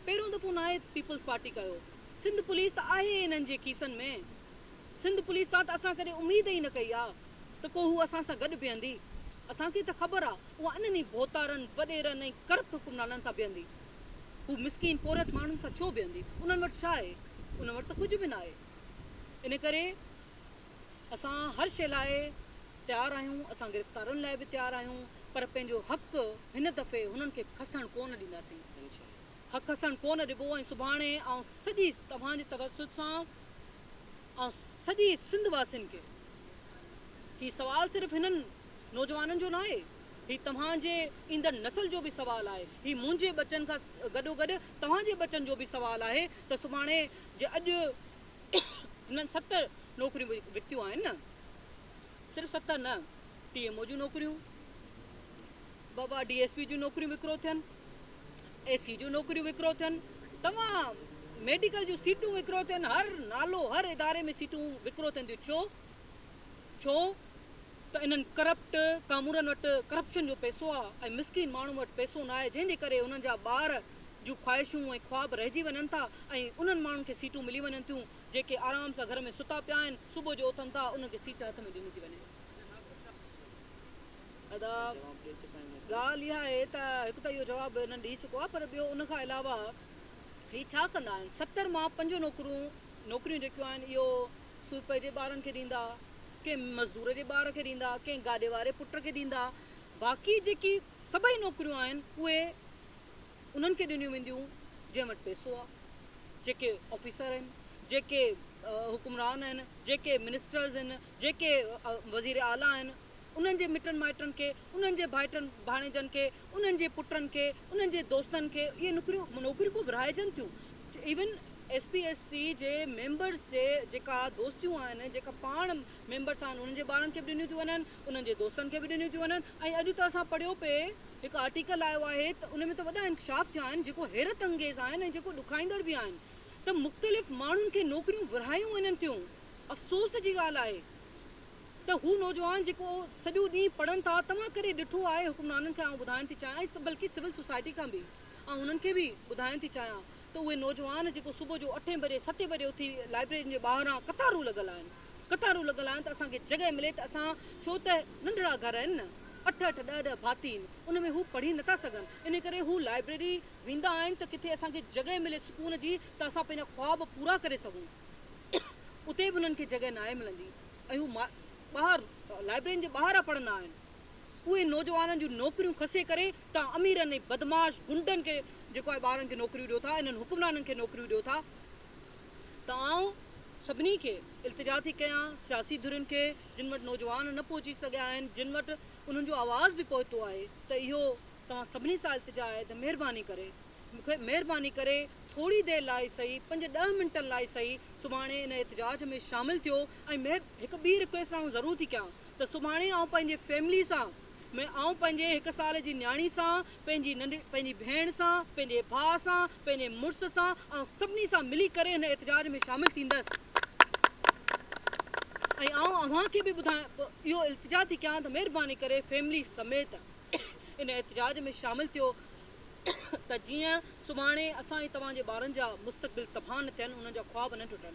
پهريون دفعو ناهي پيپلز پارٽي ڪيو. سنڌ پوليس ته آهي انهن جي کيسن ۾. سنڌ پوليس سان ته اسان ڪڏهن اميد ئي نه ڪئي آ ته ڪو هو اسان سان گڏ بيهندي. اسان کي ته خبر آ اها انهن ئي ڀوتارن، وڏيرن ۽ ڪرپٽ حڪمرانن سان بيهندي. هو مسڪين پورهيت ماڻهن سان ڇو بيهندي؟ انهن وٽ ڇا آهي؟ انهن وٽ ته ڪجهه به ناهي. ان ڪري اسان هر شيء لاء تيار آهيون، اسان گرفتارين لاء به تيار آهيون پر پنهنجو حق هن دفعي هنن کي کسڻ ڪونه ڏينداسين. حق کسڻ ڪونه ڏبو ۽ سڀاڻي آئون سڄي توهان جي توسط سان آئون سڄي سنڌ واسين کي هي سوال صرف هنن نوجوانن جو ناهي هي توهان جي ايندڙ نسل جو به سوال آهي هي منهنجي ٻچن کان گڏوگڏ توهان جي ٻچن جو به سوال آهي ته سڀاڻي جي اڄ هنن 70 نوڪريون وڪتيون آهن نه صرف 70 نه ٽي ايم او جون نوڪريون بابا ڊي ايس پي جون نوڪريون وڪرو ٿين، اي سي جون نوڪريون وڪرو ٿين، توهان ميڊيڪل جون سيٽون وڪرو ٿين، هر نالو هر اداري ۾ سيٽون وڪرو ٿين ٿيون، ڇو؟ ڇو ته انهن ڪرپٽ ڪامورن وٽ ڪرپشن جو پئسو آ ۽ مسڪين ماڻهن وٽ پئسو ناهي جنهن جي ڪري انهن جا ٻار جون خواهشون ۽ خواب رهجي وڃن ٿا ۽ انهن ماڻهن کي سيٽون ملي وڃن ٿيون جيڪي آرام سان گهر ۾ ستا پيا آهن صبح جو اٿن ٿا انهن کي سيٽ هٿ ۾ ڏني ٿي وڃي. ادا ڳالهه اها آهي ته هڪ ته اهو جواب هنن ڏئي چڪو آهي پر ٻيو ان کان علاوه هي ڇا ڪندا آهن 70 مان 5 نوڪرون نوڪريون جيڪيون آهن اهو سوپي جي ٻارن کي ڏيندا ڪنهن مزدور جي ٻار کي ڏيندا ڪنهن گاڏي واري پٽ کي ڏيندا باقي جيڪي سڀئي نوڪريون آهن اهي انهن کي ڏنيون وينديون جنهن وٽ پئسو آهي جيڪي آفيسر آهن جيڪي حڪمران آهن جيڪي منسٽرز آهن جيڪي وزير اعليٰ آهن انهن جي مٽن مائٽن کي، انهن جي ڀائٽن ڀاڻيجن کي، انهن جي پٽن کي، انهن جي دوستن کي اهي نوڪريون نوڪريون پوء ورهائجن ٿيون. ايون ايس پي ايس سي جي ميمبرس جي جيڪا دوستيون آهن جيڪا پاڻ ميمبرس آهن انهن جي ٻارن کي به ڏنيون ٿيون وڃن انهن جي دوستن کي به ڏنيون ٿيون وڃن ۽ اڄ ته اسان پڙهيو پئي هڪ آرٽيڪل آيو آهي ته ان ۾ ته وڏا انڪشاف ٿيا آهن جيڪو حيرت انگيز آهن ۽ جيڪو ڏکائيندڙ به آهن ته مختلف ماڻهن کي نوڪريون ورهايون وڃن ٿيون افسوس جي ڳالهه آهي ته هو نوجوان جيڪو سڄو ڏينهن پڙهن ٿا توهان ڪڏهن ڏٺو آهي حڪمرانن کي آئون ٻڌائڻ ٿي چاهيان ۽ بلڪه سول سوسائٽي کان به آئون انهن کي به ٻڌائڻ ٿي چاهيان ته اهي نوجوان جيڪو صبح جو اٺين بجي ستين بجي اٿي لائبريرين جي ٻاهران قطارون لڳل آهن قطارون لڳل آهن ته اسان کي جڳهه ملي ته اسان ڇو ته ننڍڙا گهر آهن نه اٺ اٺ ڏهه ڏهه ڀاتي آهن ان ۾ هو پڙهي نٿا سگهن ان ڪري هو لائبريري ويندا آهن ته ڪٿي اسان کي جڳهه ملي سڪون جي ته اسان پنهنجا خواب پورا ڪري سگهون اتي به انهن کي جڳهه ناهي ملندي ۽ هو ٻاهر لائبريرين جي ٻاهران پڙهندا آهن. اهي نوجوانن جون نوڪريون کسي ڪري توهان اميرن ۽ بدمعاش غنڊن کي جيڪو آهي ٻارن کي نوڪريون ڏيو ٿا انهن حڪمرانن کي نوڪريون ڏيو ٿا ته آئون سڀني کي التجا ٿي ڪيان سياسي ڌرين کي جن وٽ نوجوان نه پهچي سگهيا آهن جن وٽ انهن جو آواز به پهتو آهي ته اهو توهان سڀني سان التجا آهي ته مهرباني ڪري مون کي مهرباني ڪري ٿوري دير لاء ئي سهي، پنج ڏهه منٽن لاء ئي سهي، سڀاڻي ان احتجاج ۾ شامل ٿيو ۽ مهر هڪ ٻي رڪويسٽ آئون ضرور ٿي ڪيان ته سڀاڻي آئون پنهنجي فيملي سان ۾ آئون پنهنجي هڪ سال جي نياڻي سان، پنهنجي ننڍي پنهنجي ڀيڻ سان، پنهنجي ڀاء سان، پنهنجي مڙس سان آئون سڀني سان ملي ڪري هن احتجاج ۾ شامل ٿيندس ۽ آئون اوهان کي به ٻڌايان اهو التجا ٿي ڪيان ته مهرباني ڪري فيملي سميت ان احتجاج ۾ شامل ٿيو. ته جيئن سڀاڻي اسان ۽ توهان جي ٻارن جا مستقبل تباهه نه ٿين، انهن جا خواب نه ٽٽن.